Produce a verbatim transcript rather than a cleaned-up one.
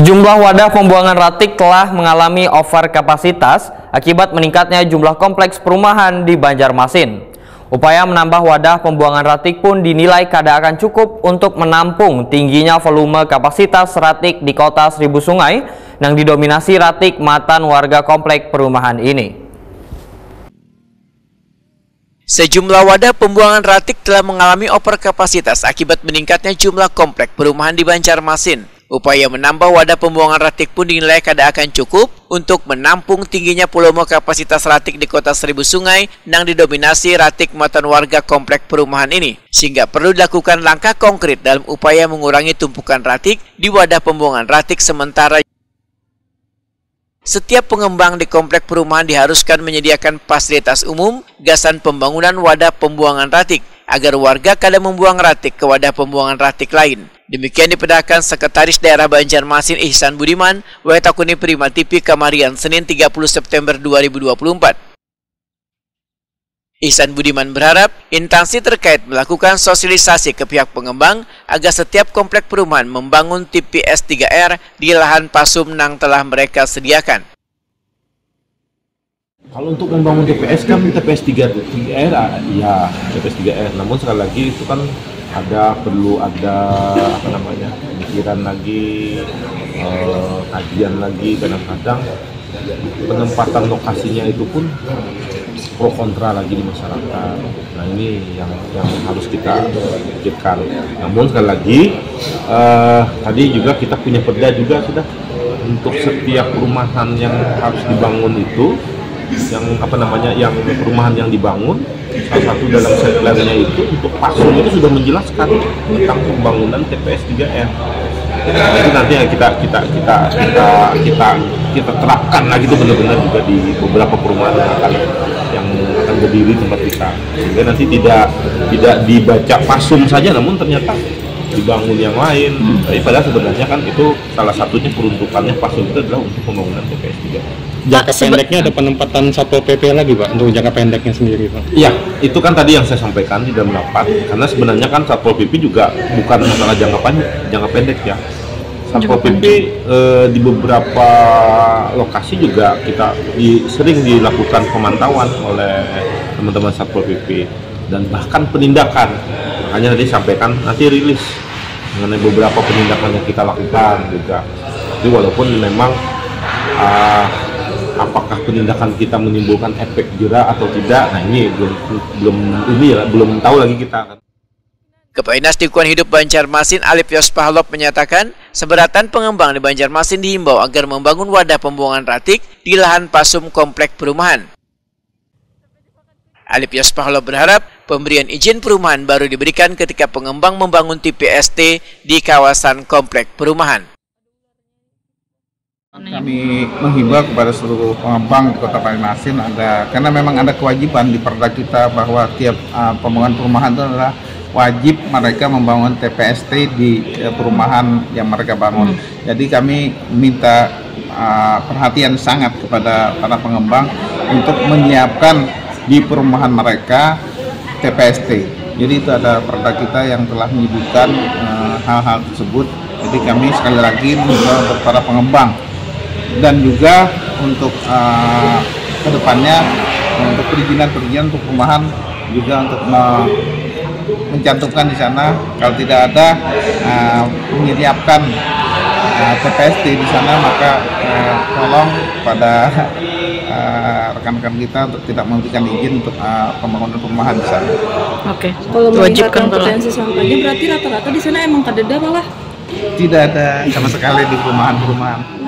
Jumlah wadah pembuangan ratik telah mengalami over kapasitas akibat meningkatnya jumlah kompleks perumahan di Banjarmasin. Upaya menambah wadah pembuangan ratik pun dinilai kada akan cukup untuk menampung tingginya volume kapasitas ratik di kota Seribu Sungai nang didominasi ratik matan warga komplek perumahan ini. Sejumlah wadah pembuangan ratik telah mengalami over kapasitas akibat meningkatnya jumlah komplek perumahan di Banjarmasin. Upaya menambah wadah pembuangan ratik pun dinilai kada akan cukup untuk menampung tingginya volume kapasitas ratik di kota Seribu Sungai nang didominasi ratik muatan warga komplek perumahan ini, sehingga perlu dilakukan langkah konkret dalam upaya mengurangi tumpukan ratik di wadah pembuangan ratik sementara. Setiap pengembang di komplek perumahan diharuskan menyediakan fasilitas umum gasan pembangunan wadah pembuangan ratik agar warga kada membuang ratik ke wadah pembuangan ratik lain. Demikian dipedahkan Sekretaris Daerah Banjarmasin Ihsan Budiman, wayah takuni Prima T V kamarian Senin tiga puluh September dua ribu dua puluh empat. Ihsan Budiman berharap instansi terkait melakukan sosialisasi ke pihak pengembang agar setiap komplek perumahan membangun T P S tiga R di lahan pasum nang telah mereka sediakan. Kalau untuk membangun T P S kan T P S tiga R, ah, ya T P S tiga R. Namun sekali lagi itu kan ada perlu ada apa namanya pemikiran lagi, eh, kajian lagi, kadang-kadang penempatan lokasinya itu pun pro kontra lagi di masyarakat. Nah, ini yang yang harus kita pikirkan. Namun sekali lagi, eh, tadi juga kita punya perda juga sudah untuk setiap perumahan yang harus dibangun itu, yang apa namanya, yang perumahan yang dibangun, salah satu dalam setlernya itu untuk pasum itu sudah menjelaskan tentang pembangunan T P S tiga R. Nah, itu nanti yang kita kita kita kita kita kita terapkan lagi itu benar-benar juga di beberapa perumahan yang akan yang akan berdiri tempat kita, sehingga nanti tidak tidak dibaca pasum saja, namun ternyata dibangun yang lain. Tapi padahal sebenarnya kan itu salah satunya peruntukannya pasum itu adalah untuk pembangunan T P S tiga. Jangka Pak, sebe- pendeknya ada penempatan Satpol P P lagi, Pak, untuk jangka pendeknya sendiri, Pak? Iya, itu kan tadi yang saya sampaikan di dalam rapat, karena sebenarnya kan Satpol P P juga bukan masalah jangka panjang, jangka pendek ya. Satpol P P eh, di beberapa lokasi juga kita di, sering dilakukan pemantauan oleh teman-teman Satpol P P dan bahkan penindakan. Makanya tadi sampaikan nanti rilis mengenai beberapa penindakan yang kita lakukan juga. Jadi walaupun memang, ah, apakah penindakan kita menimbulkan efek jera atau tidak, nah ini belum belum ini ya belum tahu lagi kita. Kepala Dinas Lingkungan Hidup Banjarmasin Alif Yospahlop menyatakan, seberatan pengembang di Banjarmasin diimbau agar membangun wadah pembuangan ratik di lahan pasum komplek perumahan. Alif Yospahlop berharap pemberian izin perumahan baru diberikan ketika pengembang membangun T P S T di kawasan komplek perumahan. Kami menghimbau kepada seluruh pengembang di Kota Banjarmasin ada, karena memang ada kewajiban di perda kita bahwa tiap uh, pembangunan perumahan itu adalah wajib mereka membangun T P S T di uh, perumahan yang mereka bangun. Hmm. Jadi kami minta uh, perhatian sangat kepada para pengembang untuk menyiapkan di perumahan mereka T P S T. Jadi itu ada perda kita yang telah menyebutkan uh, hal-hal tersebut. Jadi kami sekali lagi mengimbau kepada para pengembang dan juga untuk uh, kedepannya untuk perizinan-perizinan untuk perumahan juga untuk me mencantumkan di sana, kalau tidak ada uh, menyiapkan uh, T P S T di sana, maka uh, tolong pada uh, rekan-rekan kita untuk tidak memberikan izin untuk uh, pembangunan perumahan di sana. Oke. Kalau melihat potensi sampahnya, berarti rata-rata di sana emang kadeda malah? Tidak ada sama sekali di perumahan-perumahan.